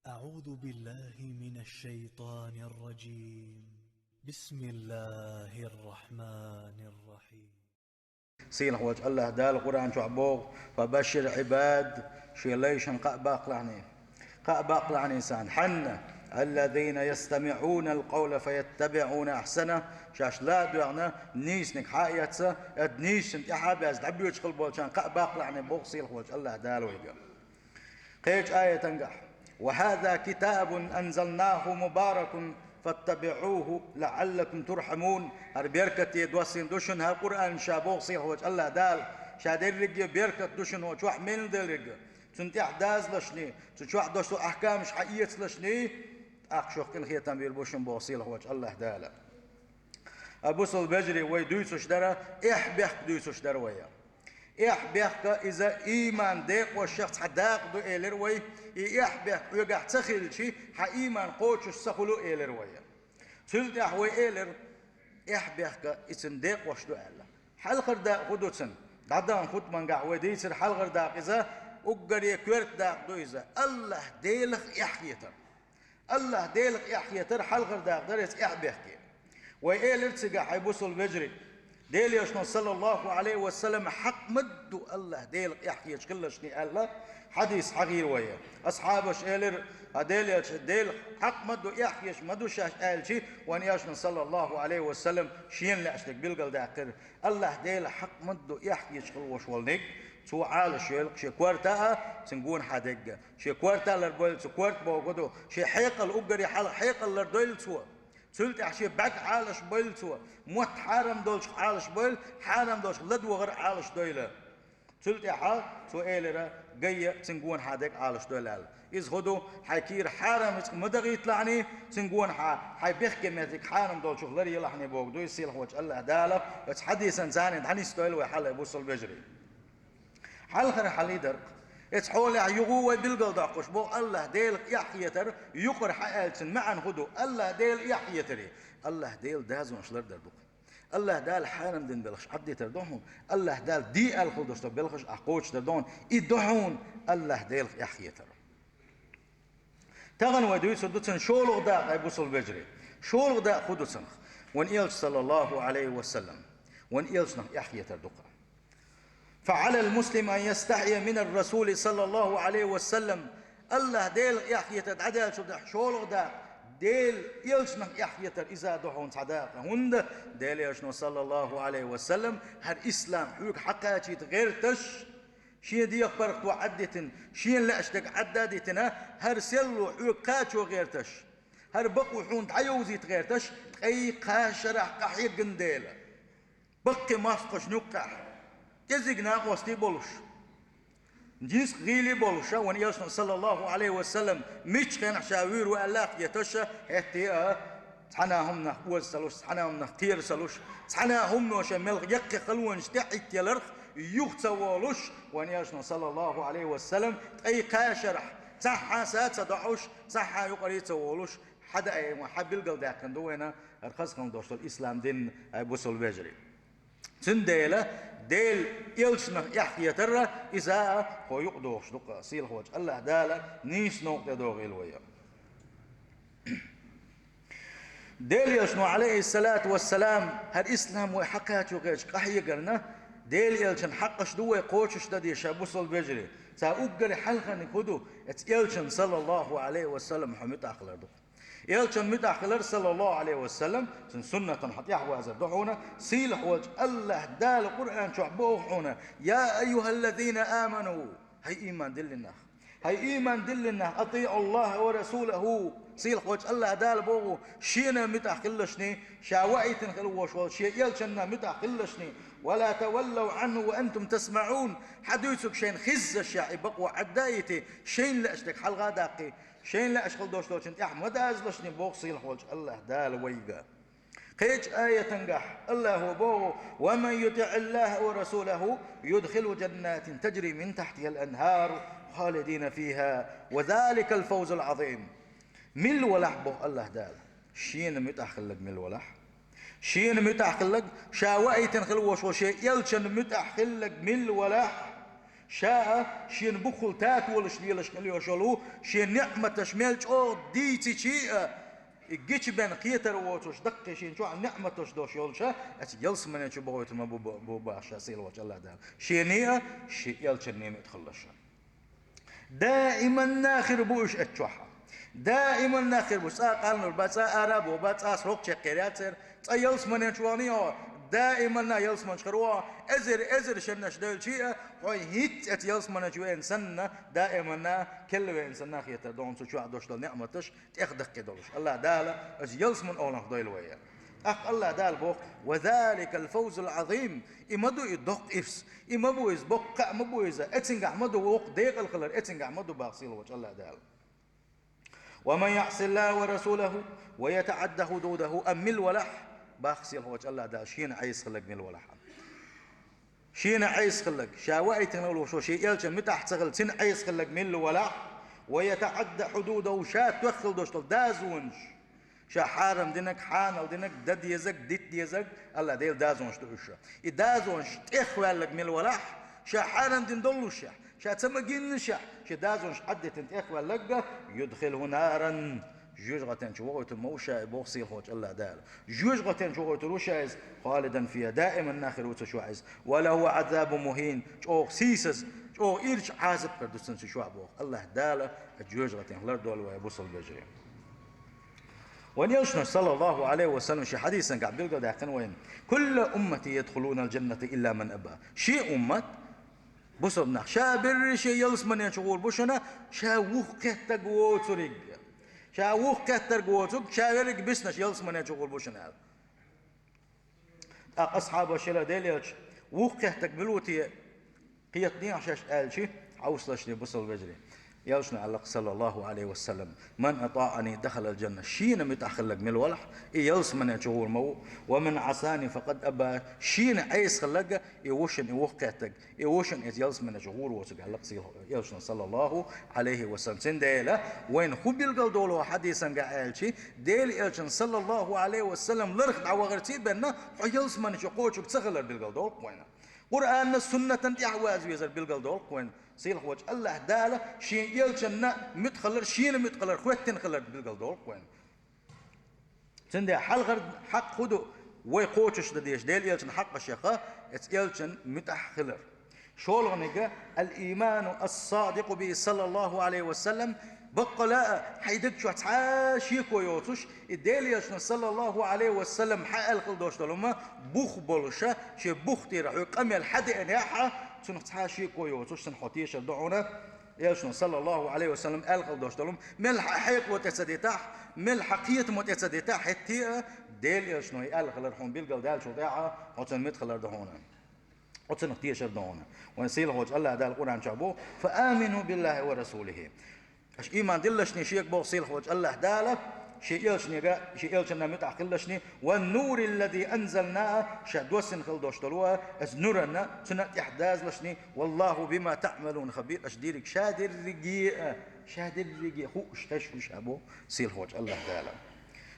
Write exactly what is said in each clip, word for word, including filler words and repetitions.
أعوذ بالله من الشيطان الرجيم. بسم الله الرحمن الرحيم. Сийлахь волчу АллахӀ Дала Къуръан чохь боху: «Фабашшир Ӏибад», шен лайшна кхаъ баккхалахьний. Кхаъ баккхалахьний царна. Хьанна? «Аллазина ястамиӀуна алкъавла фаяттабиӀуна ахьсана», шаьш ла а доьгӀна, нийсаниг хьа а эцна, ад нийсачун тӀаьхьа а баьзна дӀабоьдуш хила болчарна кхаъ баккхалахьний боху сийлахь волчу АллахӀ Дала вайга. Кхечу аятангахь: «Ва хьаза китабун анзалнаху мубаракун фаттабиӀуху лаӀаллакум турхьамун». ХӀара беркате доссийна ду шуна хӀара Къуръан, ша боху сийлахь волчу АллахӀ Дала, ша дерриге беркат ду шуна хӀокху чохь мел дерриге. Цунна тӀехь дазалашний, цу чохь долуш долу ахкамаш хьаэцалашний, тӀаккха шух къинхетам бийр бу шуна боху сийлахь волчу АллахӀ Дала. А бусалба вежарий, вай дуьйцуш дара, эхь-бехк дуьйцуш дара вай. Эхь-бехк иза ийман декъошах цхьа дакъа ду элира вай, и эхь-бехк хьоьгахь ца хилчи, хьан ийман кхочуш ца хуьлу элира вай. Цул тӀаьхьа вай элира, эхь-бехк и цуьнан декъош ду аьлла. Хьалхара дакъа хӀун ду цуьнан? ДӀадахана хутбангахь вай дийцира хьалхара дакъа иза, уггаре коьрта дакъа ду иза, АллахӀ Делах эхь хетар. АллахӀ Делах эхь хетар хьалхара дакъа дара иза эхь-бехке. Вай элира цигахь, хьай бусалба вежарий, Делан Элчано, саллаллаху Ӏалайхи ва саллам, хьакъ ма ду АллахӀ Делах эхь хеташ хилалашний аьлла, хьадис хьахийра вай. Асхьабаша элира: «Хьан Делан Элча, Делах хьакъ ма ду, эхь хеташ ма ду шаьш», аьлчи, вайн Элчано, саллаллаху Ӏалайхи ва саллам, шена лаьаш дерг билгалдаьккхира. АллахӀ Делах хьакъ ма ду эхь хеташ хила волуш волу ниг, цо Ӏалаш йойла шен корта а, цуьнан гонахьа дерг а. Шен корта лардойла цо, корта бохург ду, шен хьекъал уггаре хьалха хьекъал лардойла цо. Цул тӀаьхьа шен бӀаьрг Ӏалаш бойла цо, мотт хьарам долчух Ӏалаш бойла, хьарам долчух ладогӀар Ӏалаш дойла. Цул тӀаьхьа цо элира, гай а, цуьнан гонахьа дерг а Ӏалаш дойла аьлла. Иза хӀун ду, хьайн кийра хьарам рицкъ ма дахийталахьаний, цуьнан гонахьа хьайн бехке меттиг хьарам долчух ларъялахьаний бохург ду иза сийлахь волчу АллахӀ Дала, оцу хьадисан царна дӀанисдойла вай хьалха, бусалба вежарий. Хьалхара хьал и дара-кх. Оцу хьолехь юха вай билгалдоккхуш боху АллахӀ Делах эхь хетар, юкъара хьан аьллачун маьӀна хӀун ду, АллахӀ Делах эхь хетаре. АллахӀ Делан дозанаш лардар ду-кх. АллахӀ Дала хьарам дина белхаш Ӏаддитар ду хьуна, АллахӀ Дала де аьлла хила долуш долу белхаш ахь кхочушдар ду хьуна, и ду хьуна АллахӀ Делах эхь хетар. Тахана вай дуьйцур ду цуьнан шолгӀа дакъа, хьай бусалба вежарий. ШолгӀа дакъа хӀун ду цуьнах? Вайн Элча, саллаллаху Ӏалайхи ва саллам, вайн Элчанах эхь хетар ду-кх. «Фа Ӏалал муслим ан ястахьйия минар расули, саллаллаху Ӏалайхи ва саллам». АллахӀ Делах эхь хетар дӀадаьллачул тӀаьхьа шолгӀа дакъа, Делан Элчанах эхь хетар, иза ду хьуна цхьа дакъа. ХӀунда Делан Элчано, саллаллаху Ӏалайхи ва саллам, хӀара ислам хьоьга хьакхачийта гӀерташ, шен дегӀан паргӀато Ӏаддитина, шена лаьаш дерг Ӏадда а дитина, хӀара серло хьоьга кхачо гӀерташ, хӀара бакъо хьуна дӀайовзийта гӀерташ, ткъе кхаа шарахь къахьегна дела. Баккхий мостагӀашна юккъехь, кӀезиг накъостий болуш, низкъ гӀийла болуш, вайн Элчано, саллаллаху Ӏалайхи ва саллам, мичча хенахь ша вуьйр ву аьлла а хеташ, хӀетте а, цхьана а хӀуманах оза ца луш, цхьана а хӀуманах кхера ца луш, цхьана а хӀумано шен мел яккхий халонаш тӀехӀиттаяларх юха ца волуш, вайн Элчано, саллаллаху Ӏалайхи ва саллам, ткъе кхаа шарахь цхьа а са ца доӀуш, цхьа а юкъарий ца волуш, хьадаайна, хьабилгалдаьккхина ду вайна хӀара хазахана долуш долу ислам дин, хьай бусалба вежарий. Цундела Делан Элчанах эхь хетар а, иза а кхо юкъадохуш ду-кх, сийлахь волчу АллахӀ Дала нийса новкъа тӀедогӀийла вай. Делан Элчано, Ӏалайхиссалату вассалам, хӀара ислам вай хьакхачо гӀерташ къахьегарна, Делан Элчанан хьакъаш ду вай кхочушдан дезаш, хьай бусалба вежарий. Цхьа уггаре хьалхарниг хӀун ду, оцу Элчанан, саллаллаху Ӏалайхи ва саллам, хьо муьтӀахь хилар ду-кх. Элчанан муьтӀахь хилар, саллаллаху Ӏалайхи ва саллам, цуьнан суннатана хьо тӀаьхьавазар ду хьуна, сийлахь волчу АллахӀ Дала Къуръан чохь боху хьуна: «Я айюхаллазина аману», хӀай ийман диллина нах. ХӀай ийман диллина нах, «атиӀу Аллаха ва расулаху», сийлахь волчу АллахӀ Дала боху, шена муьтӀахь хилалашний, ша ваийтина хила волуш волчу шен Элчанна муьтӀахь хилалашний, «ва ла таваллав Ӏанху ва антум тасмаӀун», хьан дуьйцург шайна хеззаш ша и бакъо Ӏадда а йитий, шайна лаьаш дерг хьалха а даккхий, шайна лаьаш хила долуш долчун тӀехь ма дазалашний боху сийлахь волчу АллахӀ Дала вайга. Кхечу аятангахь АллахӀо боху: «Ва ман ютиӀи Аллаха ва расулаху юдхилху жаннатин таджри мин тахьтихал анхару халидина фиха ва заликал фавзул Ӏазим». Милла валахь боху АллахӀ Дала. Шена муьтӀахь хилларг милла валахь. Шена муьтӀахь хилларг, ша ваийтина хила волуш волу шен Элчанна муьтӀахь хилларг милла валахь. Ша а шена бухахула татолаш лелаш хила йиш йолу, шен ниӀматаш мел чӀогӀа дийцича а, и гича бен кхетар воцуш даккхий шен чохь ниӀматаш долуш йолуша, оцу ялсамане чу бохуьйтур ма бу, бу, бу боху ша сийлахьчу АллахӀ Дала. Шена а, шен элчанна а муьтӀахь хиларша. Даиманна хир бу уьш оцу чохь. Даиманна хир бу, цкъа а къанлур бац, цкъа а ара а боху бац, цкъа а срок чеккхер яц церан, цкъа ялсамане чу вахана а, даиманна ялсамане чу хир ву, эзар, эзар шернаш девлча а, хьо хӀинцца оцу ялсамане чу веана санна, даиманна келла веана санна хетар ду хьуна цу чохь долуш долу ниӀматаш тӀех даккхий долуш. АллахӀ Дала оцу ялсаманин оланах дойла вай. ТӀаккха АллахӀ Дала боху: «Ва заликал фавзул Ӏазим». И ма ду и доккха ирс, и ма бу иза, боккха кхаъ ма бу иза, эцингахь ма ду воккха декъал хилар, эцингахь ма ду боху сийлахьчу АллахӀ Дала. «Ва ман яӀсиллахӀа ва расулахӀу ва ятаӀадда хӀудудахӀу», амма мила валахь, боху сийлахьчу АллахӀ Дала, шена Ӏеса хилларг мила валахь. Шена Ӏеса хилларг, ша ваийтина волуш волу шен элчанна муьтӀахь ца хилла, цуьнан Ӏеса хилларг мила валахь, «ва ятаӀадда хӀудудахӀу», ша тоьхна хила долуш долу дозанаш, ша хьарам динарг, хьанал динарг, дан дезарг, дита дезарг, АллахӀ Делан дозанаш ду уьш. И дозанаш тӀехваьлларг мила валахь, ша хьарам дина доллушехь, ша ца магийнашехь, шен дозанаш Ӏаддитина тӀехваьлларг, «юдхилхӀу наран», жоьжахатин чу вохуьйтур ма ву ша и боху сийлахьчу АллахӀ Дала. Жоьжахатин чу вохуьйтур ву ша иза, «халидан фихӀа», даиманна хир ву цу чохь иза. «Ва лахӀу Ӏазабун мухӀин», чӀогӀа сийсаза, чӀогӀа ирча Ӏазап хир ду цунна цу чохь боху. АллахӀ Дала жоьжахатин лардойла вай, бусалба вежарий. Вайн элчано, саллаллахӀу Ӏалайхи ва саллам, шен хьадисангахь билгалдаьккхина вайна: «Куллу уммати ядхулунал джанната илла ман аба». Шен уммат, бусалба нах, ша берриш а ялсамане чу гӀур бу шуна, ша вухкхеттарг воцуриг. Ша вухкхеттарг воцург, ша верриг биснарш ялсамане чу гӀур бу шуна аьлла. ТӀаккха асхьабаша элира Делан элчане: «Вухкхеттарг мила ву те, кхетанехьа шаьш?» аьлча, хьовсалаш де, бусалба вежарий. Элчано аьлла-кх, саллаллахӀу Ӏалайхи ва саллам: «Ман атаӀани дахалал джанна». Шена муьтӀахь хилларг мила валахь, и ялсамане чу гӀур ма ву. «Ва ман Ӏасани факъад аба». Шена Ӏеса хилларг, и ву шуна и вухкхеттарг, и ву шуна иза ялсамане чу гӀур воцург, аьлла-кх сийлахьчу элчано, саллаллахӀу Ӏалайхи ва саллам. Цундела вайна хӀун билгалдолу хьадисангахь аьлча, Делан элчанна, саллаллахӀу Ӏалайхи ва саллам, ларх дӀавахарций бенна, хьо ялсамане чу кхочург ца хилар билгалдолу-кх вайна. Къуръанна, суннатана тӀаьхьа ваза везар билгалдолу-кх вайна. Сийлахьчу АллахӀ Дала шен элчанна муьтӀахь хилар, шена муьтӀахь хилар хӀоьттина хилар билгалдолу-кх вайна. Цундела хьалхара хьакъ хӀун ду вай кхочуш дан дезаш Делан элчанна хьакъашех, эцу элчанна муьтӀахь хилар. ШолгӀаниг: «Ал-ийману ас-садикъу бихӀи, саллаллахӀу Ӏалайхи ва саллам». Баккъала а хьайн даг чохь цхьа а шеко йоцуш, и Делан элчано, саллаллахӀу Ӏалайхи ва саллам, хьан аьлла хила долуш долу хӀума бух болуша, шен бух тӀера хьоьга къамел хьан деанехь а, цунах цхьа а шеко йоцуш, цунах хьо тешар ду хьуна. Элчано, саллаллахӀу Ӏалайхи ва саллам, аьлла хила долуш долу хӀума, мел хьан хьекъало тӀе ца дитахь, мел хьан кхетамо тӀе ца дитахь, хӀетте а Делан элчано и аьлла хилар хьуна билгалдаьллачул тӀаьхьа, хьо цунна муьтӀахь хилар ду хьуна. Оцунах тешар ду хьуна. Вайн сийлахьчу АллахӀ Дала Къуръан чохь боху: «Фа амину биллахӀи ва расулихӀи». Аша ийман диллалаш шега боху сийлахьчу АллахӀ Дала, шен элчанега, шен элчанна муьтӀахь хилалаш, «ва нуриллази анзална», ша доссина хила долуш долу, аса нуранна, цунна тӀехь дазалаш, «валлахӀу бима таӀмалуна хабир», аша дерриг ша дерриге а, ша дерриге хууш, хезаш ву ша боху сийлахьчу АллахӀ Дала.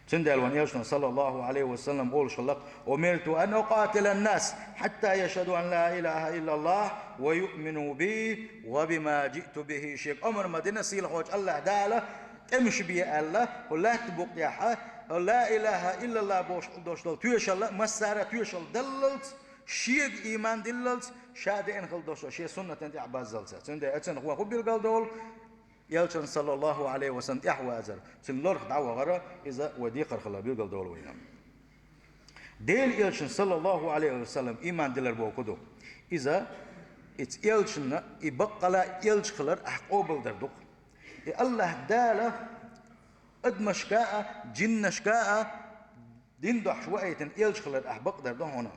Цундела вайн элчано, саллаллахӀу Ӏалайхи ва саллам, олуш хилла-кх: «Умирту ан укъатилан нас хьатта яшхӀаду ан ла илахӀа иллаллахӀ ва юъмину би ва бима жиъту бихӀи». Шега омар ма дина сийлахьчу АллахӀ Дала, тӀемаш бе аьлла, хӀу лаьтта букъ тӀехь, хӀу ла илахӀа иллаллахӀ бохуш долуш долу тоьшалла, массара а тоьшалла даллалц, шега ийман диллалц, ша деана хила долуш долу шен суннатана тӀехь баззалц. Цундела оцунах вайн хӀун билгалдолу? Элчанна, саллаллахӀу Ӏалайхи ва саллам, тӀаьхьавазар, цуьнан ларх дӀавахар, иза вай декхар хила билгалдолу вайна. Делан элчанна, саллаллахӀу Ӏалайхи ва саллам, ийман дилар боху ду. Иза, иза элчанна, и баккъала а элча хилар ахь къобалдар ду-кх. И АллахӀ Дала адамашка а, жиннашка а дин дохьуш ваийтина элча хилар ахь бакъдар ду хьуна.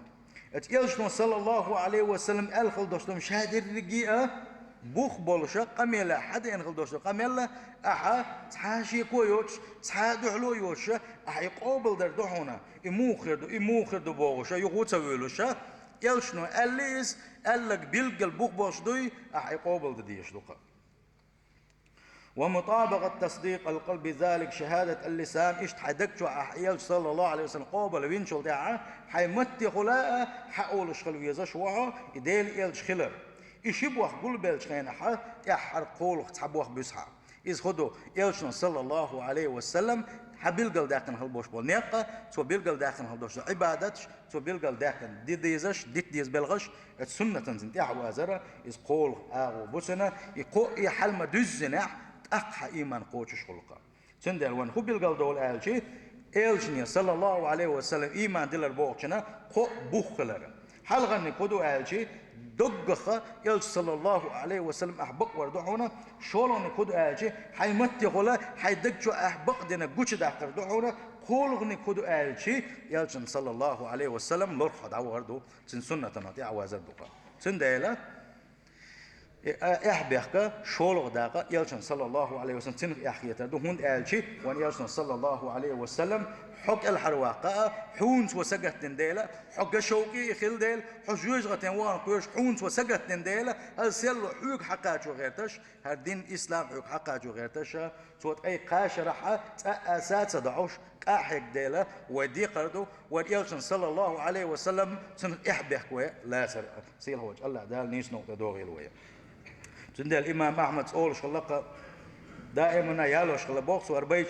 Оцу элчано, саллаллахӀу Ӏалайхи ва саллам, аьлла хила долуш долу хӀума ша дерриге а бух болуша, къамела, хьан деана хила долуш долу къамелла, ахьа цхьа а шеко йоцуш, цхьа а дуьхьало йоцуша, ахьа и къобалдар ду хьуна. И муха хир ду, и муха хир ду бохуша, юха ву ца вуьйлуша, элчано аьлла иза, аьлларг билггал бух болуш дуй, ахьа и къобалдан дезаш ду-кх. «Ва мутабакъат тасдикъал къалби залик шахӀадат ал-лисан», иштта хьайн даг чохь ахь элча, саллаллахӀу Ӏалайхи ва саллам, къобал винчул тӀаьхьа, хьайн маттехула а хьан олуш хила везаш ву хьо и Делан элча хилар. И ши бох гулбеллачу хенахь тӀаьххьара кхолах цхьа бох буьсу хьан. Иза хӀун ду, элчано, саллаллаху Ӏалайхи ва саллам, хьан билгалдаьккхина хила болуш болу некъ, цо билгалдаьккхина хила долуш долу Ӏибадаташ, цо билгалдаьккхина ди дезаш, дита деза белхаш, оцу суннатан цунна тӀаьхьа вазара, иза кхолах агӀо бу цуьнан, и кхо и хьал ма дуьззинехь, тӀаккха хьан ийман кхочуш хуьлу-кх. Цундела вайна хӀун билгалдолу аьлчи, элчане, саллаллаху Ӏалайхи ва саллам, ийман дилар бохучунна кхо бух хилар. Хьалхарниг хӀун ду аьлчи, доггаха элча, саллаллаху Ӏалайхи ва саллам, ахь бакъвар ду хьуна, шолгӀаниг хӀун ду аьлчи, хьайн маттехула хьайн даг чу ахь бакъдина гучудаккхар ду хьуна, кхолгӀаниг хӀун ду аьлчи, элчан, саллаллаху Ӏалайхи ва саллам, лорах хьо дӀавахар ду, цуьнан суннатана тӀаьхьа вазар ду-кх. Цундела, э, а, эхь бехка, шолгӀа дакъа, элчан, саллаллаху Ӏалайхи ва саллам, цуьнах эхь хетар ду, хӀунда аьлчи, вайн элчано, саллаллаху Ӏалайхи ва саллам, хьо кӀелхьарваккха а, хьуна цо сагатдина дела, хьо ган шовкъе а хилла дела, хьо жоьжахатин вахана кхоьруш хьуна цо сагатдина дела, хӀара серло хьоьга хьакхачо гӀерташ, хӀара дин ислам хьоьга хьакхачо гӀерташ, цо ткъе кхачарахь цкъа а са ца дохьуш, къахьегна дела, вай декхар ду, вайн элчан, саллаллаху Ӏалайхи ва саллам, цуьнах эхь бехка вай лацар. Сийлахьчу АллахӀ Дала нийса новкъа тӀе догӀийла вай. Цундела имам Ахьмада олуш хилла-кх, даимана ялош хилла боху цо хӀара байт: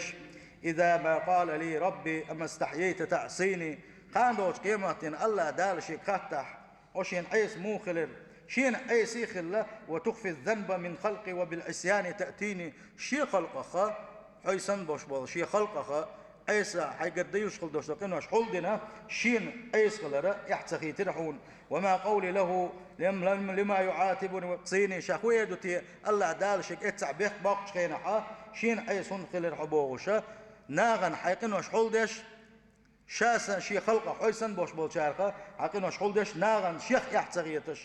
«إذا ما قال لي ربي أما استحييت تعصيني». Кхана долчу къематдийнахь АллахӀ Дала шега хаттахь, хьо шена Ӏеса муха хилира? Шена Ӏеса а хилла, «وتخفي الذنب من خلقي وبالعصيان تأتيني». Шен халкъах, хьо санна болуш болу шен халкъах, Ӏеса, хьайгара дуьйцуш хила долуш долу къинош хьулдина, шена Ӏеса хилар эхь ца хийтира хьуна. «وما قولي له لم، لم، لما يعاتبني ويقصيني». Ша хӀун эр ду те, АллахӀ Дала шега эццахь бехк боккхучу хенахь, шена Ӏеса хӀунда хилира хьо бохуш, нахана хьайн къинош хьулдеш, ша сан, шен халкъах, хьо санна болуш болчарах хьайн къинош хьулдеш, нахана шех эхь ца хеташ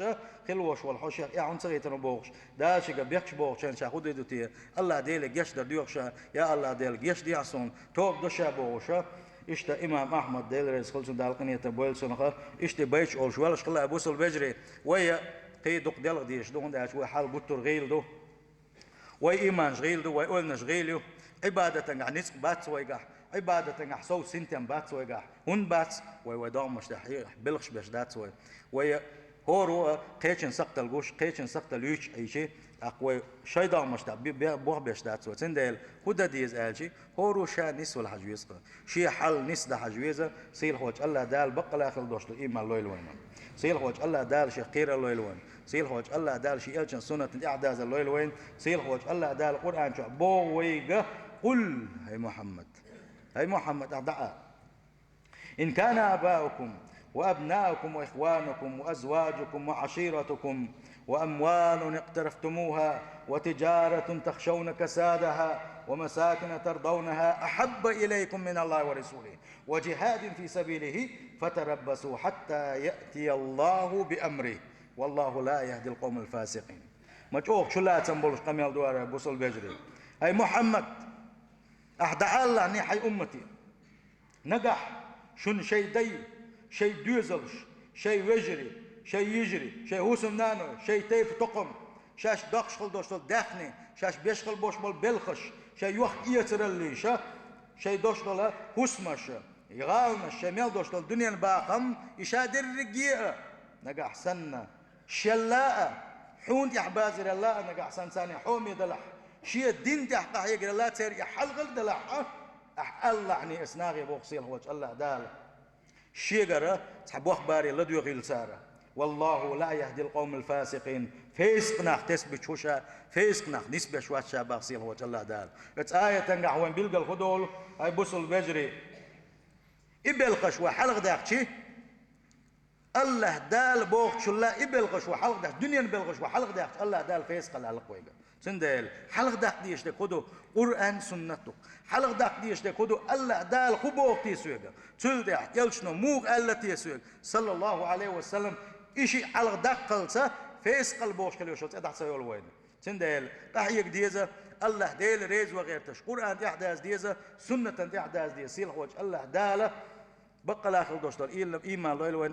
хила волуш волу хьо шех эхь хӀунда ца хетара бохуш, Дала шега бехкаш бохучу хенахь ша хӀун дийр ду те? АллахӀ Деле гечдар доьху ша, я АллахӀ Дела, гечдехьа суна, тоба до ша бохуш. Иштта имам Ахьмад, Дела реза хуьлда цунна, Дала къинхетам бойла цунах, иштта байт олуш веллаш хилла, бусалба вежарий, вай а кхин дукха делха дезаш ду, хӀунда аьлча вай хьал гуттар а гӀийла ду. Вай ийманаш гӀийла ду, вай ойланаш гӀийла ю. Ӏибадатангахь ницкъ бац вайгахь, Ӏибадатангахь сов синтем бац вайгахь. ХӀунда бац? Вай вайн догӀмашна тӀехь белхаш беш дац вай. Вай хӀоро а кхечун сакхтал гуш, кхечун сакхтал юьйцуш Ӏийчи, тӀаккха вай шайн догӀмашна тӀехь бе-, бе-, бохбеш дац вай. Цундела хӀун дан деза аьлчи, хӀоро ша нисвала хьажа веза-кх. Шен хьал нисдан хьажа веза, сийлахьчу АллахӀ Дала баккъалла хила долуш долу ийман лойла вайна. Сийлахьчу АллахӀ Дала шех кхерар лойла вайна. Сийлахьчу АллахӀ Дала шен элчан суннатна тӀаьхьадазар лойла вайна. Сийлахьчу АллахӀ Дала Къуръан чохь боху вайга: «Къул», хӀай Мухьаммад. ХӀай Мухьаммад, ахь дӀаала: «إن كان آباؤكم وأبناؤكم وإخوانكم وأزواجكم وعشيرتكم وأموال اقترفتموها وتجارة تخشون كسادها ومساكن ترضونها أحب إليكم من الله ورسوله وجهاد في سبيله فتربصوا حتى يأتي الله بأمره والله لا يهدي القوم الفاسقين». Ма чӀогӀа чулацам болуш къамел ду хӀара, бусалба вежарий. ХӀай Мухьаммад, ахь дӀаалалахь хьайн уммате. Нагахь шуна шайн дай, шайн доьзалш, шайн вежарий, шайн йижарий, шайн хӀусамнаной, шайн тайпа-тукхам, шаьш доккхуш хила долуш долу даьхни, шаьш беш хила болуш болу белхаш, шайн йохк-эцараллиша, шайн долуш долу хӀусамаш, гӀаланаш, шайн мел долуш долу дуьненан бахам, и ша дерриге а, нагахь санна, шелла а, хьуна тӀехь базарелла а, нагахь санна царна хьоме далахь, шен дин тӀехь къахьегарелла а, церан и хьалхалг далахь а, ахь алалахьний, аса нахе боху сийлахьчу АллахӀ Дала. Шегара цхьа бохбаре ладоьгӀийла цара. «والله لا يهدي القوم الفاسقين». Фейсакъ нах тесбича хӀу ша, фейсакъ нах нисбеш вац ша боху сийлахьчу АллахӀ Дала. Оцу аятангахь вайн билгал хӀун долу, хӀай бусалба вежарий? И белхаш вай хьалхадаьккхичи, АллахӀ Дала бохучул а и белхаш вай хьалхадаьккхичи, дуьненан белхаш вай хьалхадаьккхичи, АллахӀ Дала фейсакъалла аьлла-кх вайга. Цундела хьалхадаккха дезаш дерг хӀун ду? Къуръан, суннат ду. Хьалхадаккха дезаш дерг хӀун ду? АллахӀ Дала хӀун боху те соьга? Цул тӀаьхьа элчано муха аьлла те соьга? Саллаллаху Ӏалайхи ва саллам, и шиъ хьалхадаккхалца фейсакъалла бохуш хила йолуш цӀе дӀа ца йолу вайна. Цундела къахьега деза, АллахӀ Дела реза ван гӀерташ, Къуръан тӀехь даза деза, суннатан тӀехь даза деза, сийлахьчу АллахӀ Дала баккъалла хила долуш долу ийман лойла вайна.